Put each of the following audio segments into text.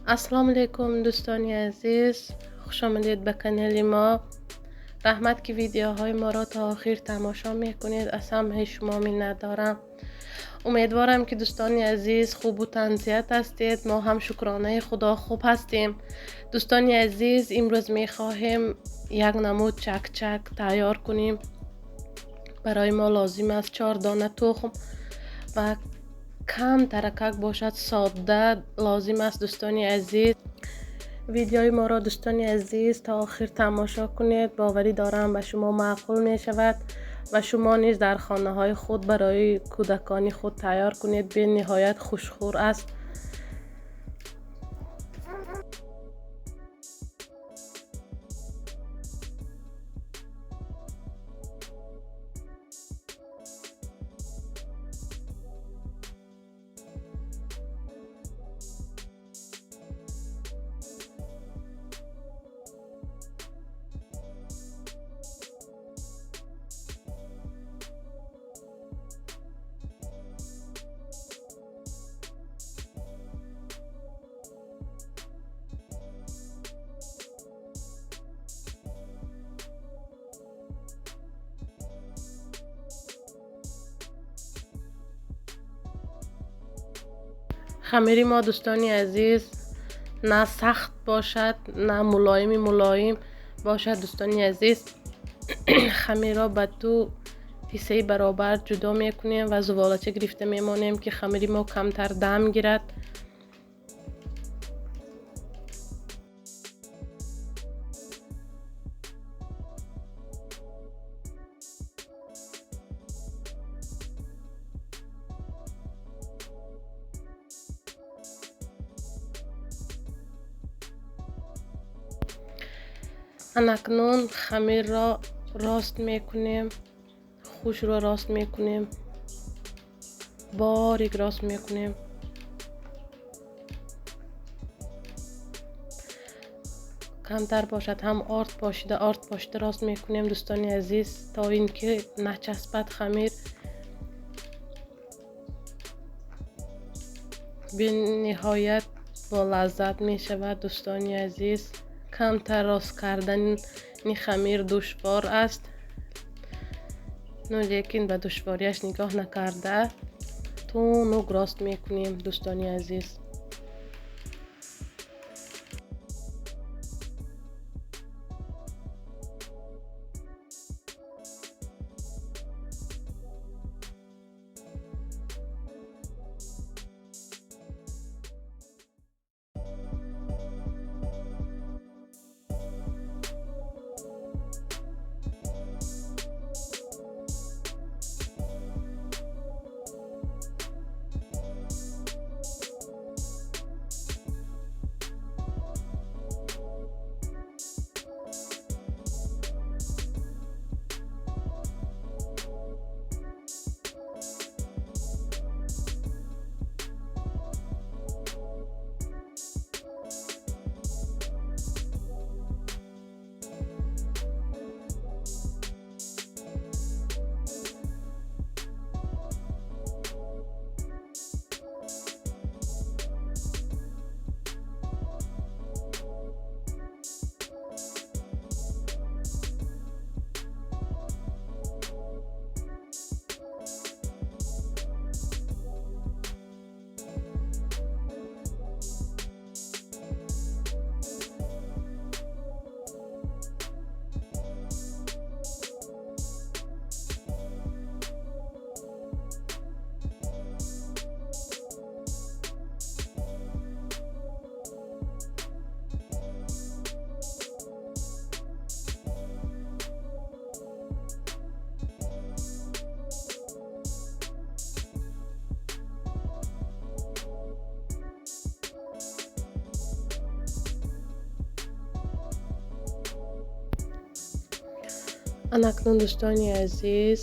Ассалому алайкум, дӯстони азиз, хуш омадед ба канали мо. Раҳмат, ки видеоҳои моро то охир тамошо мекунед. Аз ҳамаи шумо миннатдорам. Умедворам, ки дӯстони азиз хубу тансиҳат ҳастед. Мо ҳам, шукронаи Худо, хуб ҳастем. Дӯстони азиз, имрӯз мехоҳем як намуд чакчак тайёр кунем. Барои мо лозим аст 4 дона тухм ва кам таракак бошад, содда лозим аст. Дӯстони азиз, видеои моро, дӯстони азиз, то охир тамошо кунед. Боварӣ дорам, ба шумо маъқул мешавад ва шумо низ дар хонаҳои худ барои кӯдакони худ тайёр кунед. Бениҳоят хушхӯр аст. Хамири мо, дӯстони азиз, на сахт бошад, на мулоими мулоим бошад. Дӯстони азиз, хамирро ба ду ҳиссаи баробар ҷудо мекунем ва зуволача гирифта мемонем, ки хамири мо камтар дам гирад. Анакнун хамирро рост мекунем, хушро рост мекунем, борик рост мекунем. Камтар бошад ҳам орд пошида, орд пошида рост мекунем, дӯстони азиз, то ин ки начаспад хамир. Бениҳоят бо лаззат мешавад, дӯстони азиз. Камтар рост кардани хамир душвор аст, но лекин ба душвориаш нигоҳ накарда тунук рост мекунем, дӯстони азиз. Анакнун, дӯстони азиз,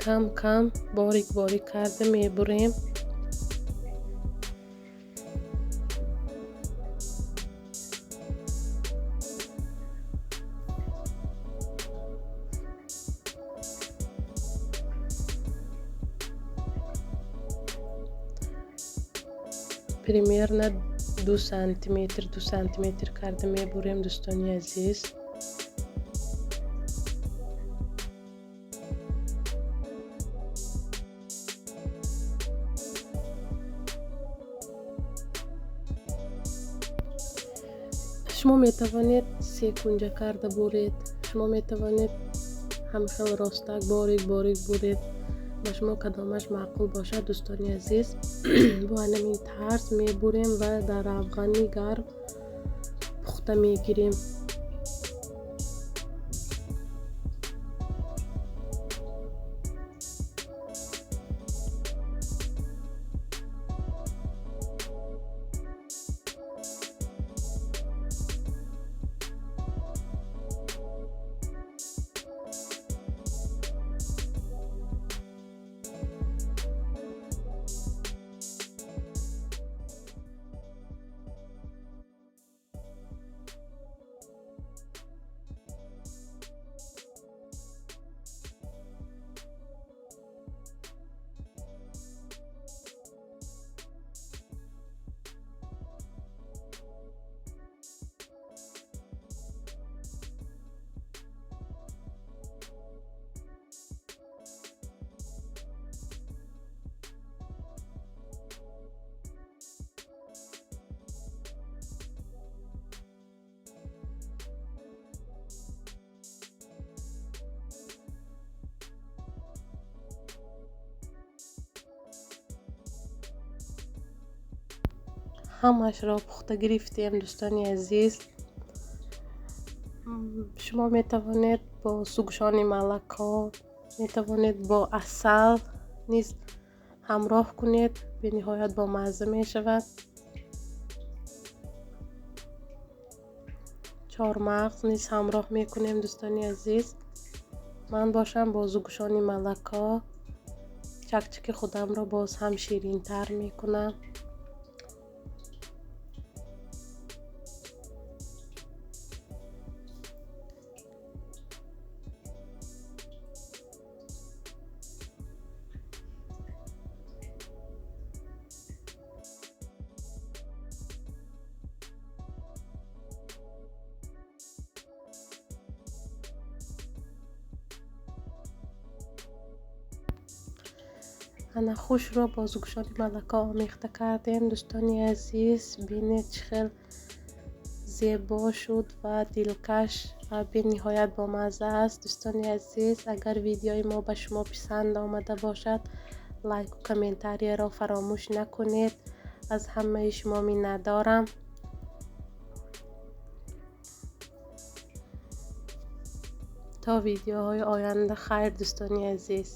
кам кам борик борик карда мебурем. Примерно 2 сантиметр 2 сантиметр карда мебурем дӯстони азиз. Шумо метавонед се кунҷа карда буред, шумо метавонед ҳамхел ростак борик борик буред. Ба шумо кадомаш маъқул бошад дӯстони азиз. Бо ҳамин тарз мебурем ва дар равғани гарм пухта мегирем. Ҳамашро пухта гирифтем дӯстони азиз. Шумо метавонед бо сугшони малако, метавонед бо асал низ ҳамроҳ кунед, бениҳоят бомазза мешавад. Чормағз низ ҳамроҳ мекунем дӯстони азиз. Ман бошам бо зугшони малако чакчаки худамро боз ҳам ширинтар мекунам. Ана хушро бо зугшони малака омехта кардем дӯстони азиз. Бинед чӣ хел зебо шуд ва дилкаш ва бениҳоят бомазза аст дӯстони азиз. Агар видеои мо ба шумо писанд омада бошад, лайку комментарияро фаромӯш накунед. Аз ҳамаи шумо миннатдорам. То видеоҳои оянда хайр дӯстони азиз.